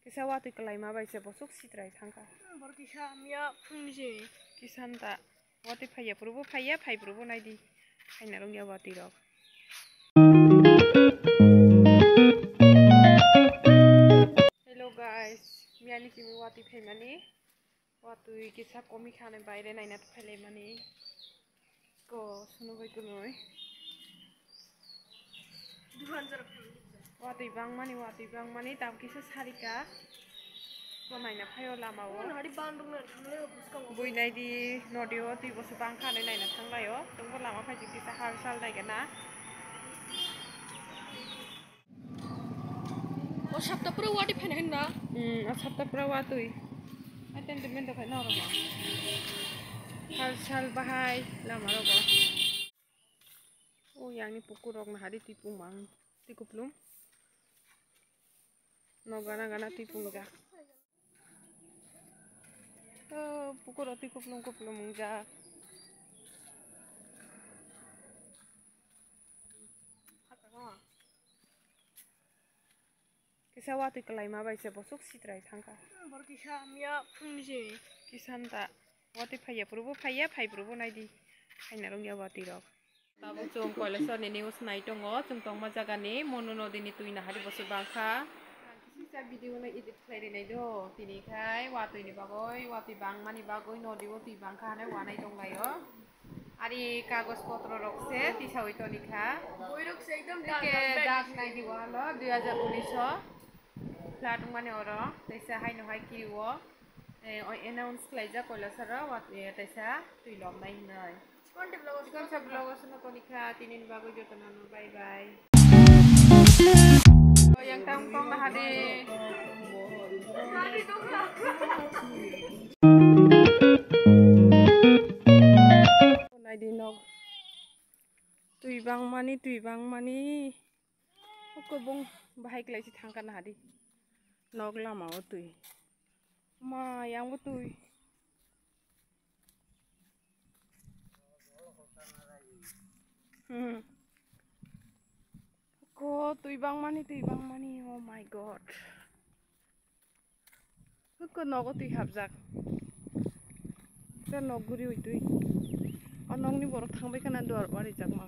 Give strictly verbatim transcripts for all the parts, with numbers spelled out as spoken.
Kisa watwi kwlaima bai se bosok sitrai thangkha. Bor kisa miya phungni se. Kisa nta watwi phaiya phurubo phaiya, phai phurubo naidi. Phaina rwngya watwi rok. Hello guys, miyani kimi watwi phaimani. Watwi kisa komi khani baire naina phailai mani. Ko sunu bai kunui. Watwi bang mani, watwi bang mani, tam kisa sarika. Ko naina phaio lama o. Hari bandung na thangle buskang. Bui nai di nodi o twi bosu bang khani naina thanglai o. Tungbo lama phai kisa hal sal dai gana. O sapta pura watwi phaina hinna. Hmm, o sapta pura watwi. Ai ten ten men dokhai na oro ba. Hal sal bahai lama rogo. O yangni pukur rok na hari twi pung mang twi kuplum. No gana gana twi pung ja. O pukur rok twi kuplum kuplum wng jak. Kisa watwi kwlaima bai se bosok sitrai thangkha. Bor kisa miya phungni se. Kisa nta watwi phaiya phurubo phaiya, phai phurubo naidi. Phaina rwngya watwi rok. Tabuk chwng Koilasor ni news nai tongo, chwng tongma jaga ni Monu nodi ni twi nahari bosok bangkha. Kisa video no edit khlai rinai do, tini khai watwi ni bagwi, watwi bangmani bagwi nodi o twi bangkha hwnwi wanai tonglaio. Ari kagoj potro rok se tisawi tonikha. Boi rok se ekdom. Hwnkhe dak nai di walo dui hajar unis o. Flat wngmani oro teisa haino hai kiri o. Eh, oi announce khlaijak Koilasor o, wat, eh, teisa twi lobnai hinoi. Chikon sa vlog o swnw tonikha, tini ni bagwi jotono no bye bye. Yang tang tong na hadi. Naidi nok. Twi bangmani, twi bangmani. Kobong bahai klai si thangkha na hadi. Nok lama o twi. Ma, yang bo twi. Hmm. Ko twi bangmani, twi bangmani. Oh my God. Ko nogo twi hapjak. Ko nok guri ui twi. O nokni borok thangbai khana duar warijak ma.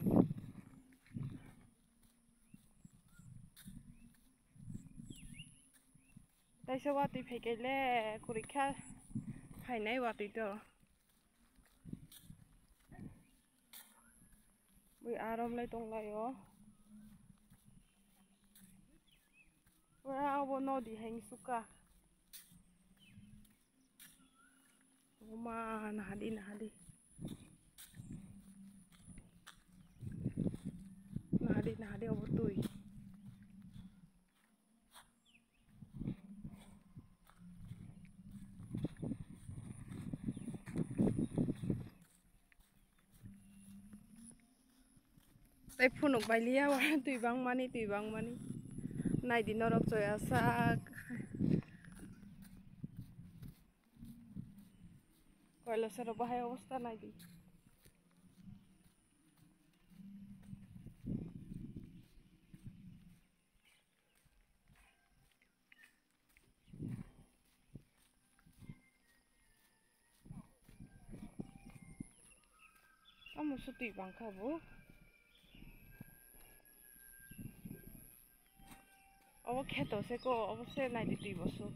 Taisa watwi phaikhe le kwrwikha phainai watwi to. Bui arom lai tonglaio. Pura obo nodi hai suka. Oma nahadi nahadi. Nahadi nahadi obo twi. Tei phunuk bai liya wa twi bangmani, twi bangmani. Naidi norok choi asak. Koilasor o bahai obosta naidi. Omo se twi bangkha bo. Obo kheto se ko, obo se naidi twi bosu.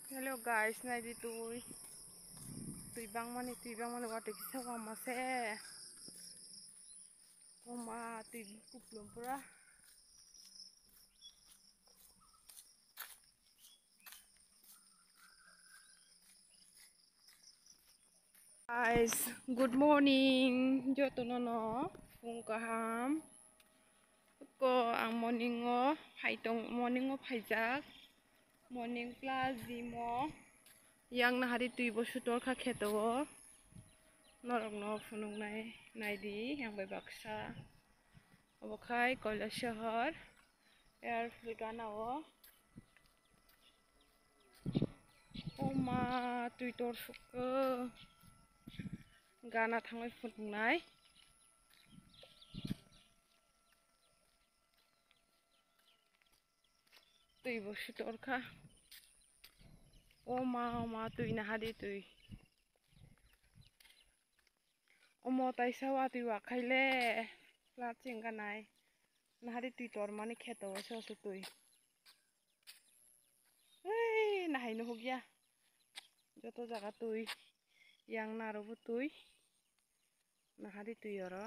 Hello guys, naidi twi. Twi bangmani, twi bangmani watwi kisa wama se. Oma twi kuplum pura. Guys, good morning, jotono no phung kaham. Ko ang morning o phai tong, morning o phaijak, morning plus gym o. Yang nahari twi bo sutor kha kheto o, norok no phunuk nai, naidi yang bai baksa. Obo khai Kailasahar airfield gana o. O ma, twi tor sukha. Gana thangwi phunuknai. Twi bo sutor kha. O ma, o ma, twi naha di twi. Omo taisa watwi wa khaile plastic ganai. Nahari twi tormani kheto o se oso twi. Ei, nahai nuhukya. Joto jaga twi. Yang naro bo twi. Nahari twi oro.